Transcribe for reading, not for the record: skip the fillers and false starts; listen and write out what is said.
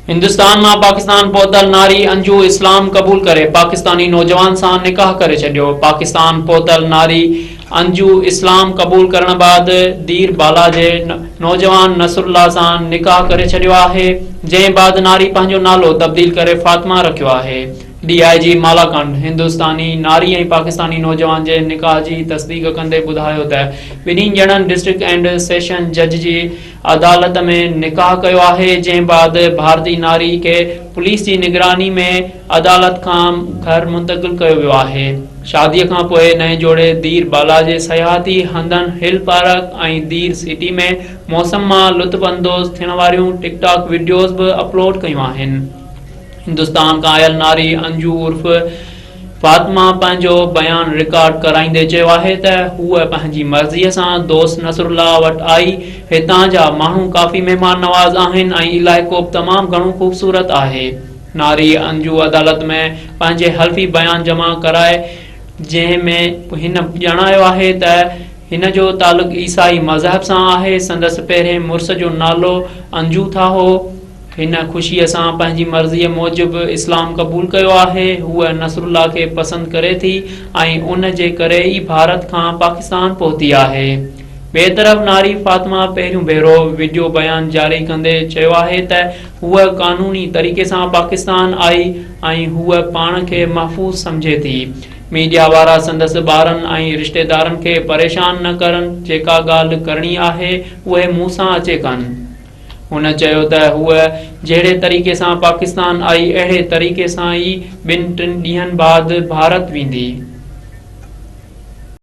هندستان مان پاڪستان پهتل ناري انجو اسلام قبول ڪري پاڪستاني نوجوان سان نڪاح ڪري ڇڏيو. پاڪستان پهتل ناري انجو اسلام قبول ڪرڻ بعد دير بالا جي نوجوان نصرالله سان نڪاح ڪري ڇڏيو آهي، جنهن بعد ناري پنهنجو نالو تبديل ڪري فاطمه رکيو آهي. ڊي I جي مالاڪنڊ هندستاني ناري ۽ پاڪستاني نوجوان جي نڪاح جي تصديق ڪندي ٻڌايو ته ٻنهي ڄڻن ڊسٽرڪٽ اينڊ سيشن جج جي عدالت ۾ نڪاح ڪيو آهي، جنهن بعد ڀارتي ناري کي پوليس جي نگراني ۾ عدالت کان گهر منتقل ڪيو ويو آهي. شادي کان پوء نئين جوڙي دير بالا جي سياحتي هنڌن هل پارڪ ۽ دير سٽي ۾ موسم مان لطف اندوز ٿيڻ واريون ٽڪ ٽاڪ وڊيوز به اپلوڊ ڪيون آهن. هندستان کان آيل ناري انجو عرف فاطمه پنهنجو بيان رڪارڊ ڪرائيندي چيو آهي ته هوء پنهنجي مرضيء سان دوست نصرالله وٽ آئي، هتان جا ماڻهو ڪافي مهمان نواز آهن ۽ علائقو به تمام گهڻو خوبصورت آهي. ناري انجو عدالت ۾ پنهنجي حلفي بيان جمع ڪرائي جنهن ۾ هن ڄاڻايو آهي ته هن جو تعلق عيسائي مذهب سان آهي، سندس پهرين مڙس جو نالو انجو ٿا هو. هن خوشيء سان پنهنجي مرضيء موجب اسلام قبول ڪيو آهي. هوء نصرالله کي پسند ڪري ٿي ۽ ان جي ڪري ئي ڀارت کان پاڪستان پهتي آهي. ٻئي طرف ناري فاطمه پهريون ڀيرو وڊيو بيان جاري ڪندي چيو آهي ته هوء قانوني طريقي سان پاڪستان آئي ۽ هوء پاڻ کي محفوظ سمجهي ٿي. ميڊيا وارا سندس ٻارن ۽ رشتيدارن کي پريشان نه ڪرن، جيڪا ڳالهه ڪرڻي آهي اهي مون سان اچي ڪن. هن چيو ته هوء جهڙي طريقي سان پاڪستان آئي اهڙي طريقي سان ئي ٻن ٽن ڏينهن بعد ڀارت ويندي.